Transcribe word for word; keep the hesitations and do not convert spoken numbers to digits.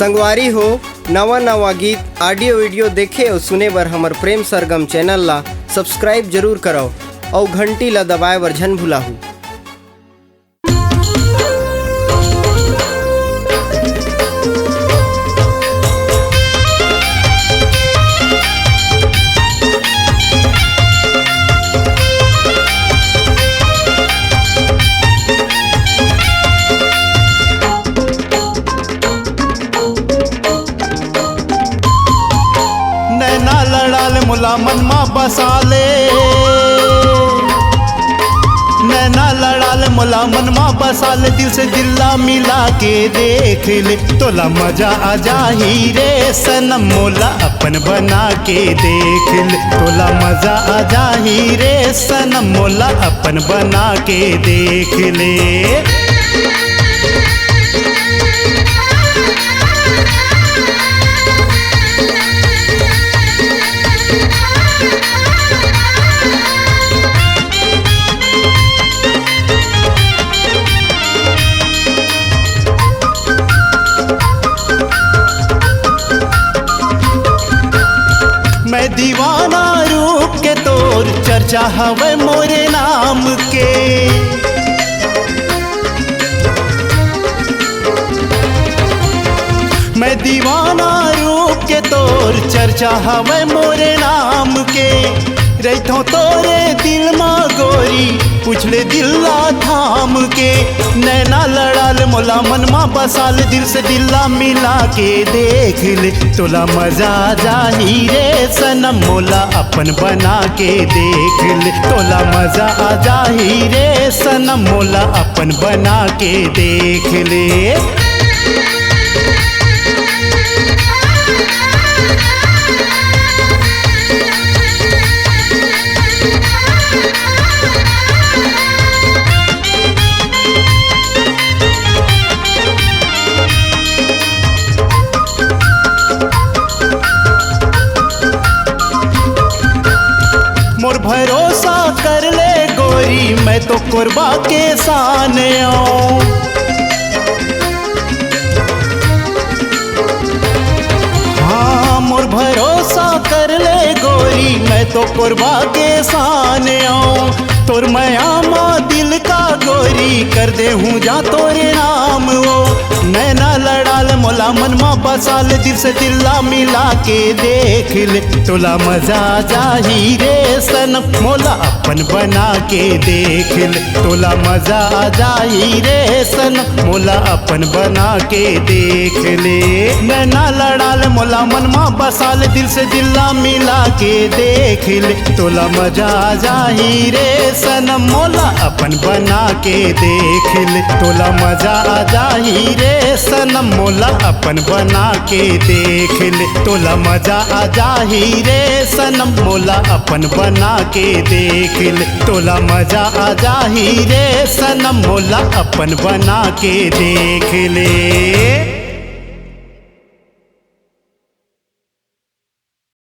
संगवारी हो, नवा नवा गीत, audio video देखे अउ सुने बर हमर प्रेम सरगम channel ला subscribe जरूर करव अउ घंटी ला दबाए बर झन भुलाहू। नैना लड़ाल मोला मन मा बसाले, नैना लड़ाल मोला मन मा बसाले, दिल से दिल ला मिला के देख ले, तोला मजा आ जाही रे सनम, मोला अपन बना के देख ले, तोला मजा आ जाही रे सनम, मोला अपन बना के देख ले। मैं दीवाना रूप के, तोर चर्चा हवे मोरे नाम के। मैं दीवाना रूप के, तोर चर्चा हवे मोरे नाम के। रहिथों तोरे दिल मा गोरी, पूछ ले दिल ला थाम के। नैना लड़ाल मोला मन मा बसाल, दिल से दिल ला मिला के देख ले, तोला मजा आ जाही रे सनम, मोला अपन बना के देख ले, तोला मजा आ जाही रे सनम, मोला अपन बना के देख ले। मोर भरोसा कर ले गोरी, मैं तो कोरबा के सान आऊं। हाँ, मोर भरोसा कर ले गोरी, मैं तो कोरबा के सान आऊं। तोर मया मा दिल का गोरी, कर देहूं जा तोरे नाम वो। नैना लड़ाल मोला मन मा बसाल, दिल से दिल ला मिला के देख ले, तोला मजा आ जाही रे सनम, मोला अपन बना के देख ले, तोला मजा आ जाही रे सनम, मोला अपन बना के देख ले। नैना लड़ाल मोला मन मा बसाल, दिल से दिल ला मिला के देख ले, तोला मजा आ जाही रे सनम, मोला अपन बना के देख ले, तोला मजा आ जाही रे सनम, मोला अपन बना के देख ले, तोला मजा आ जाही रे सनम, मोला अपन बना के देख ले, तोला मजा आ जाही रे सनम, मोला अपन बना के देख ले।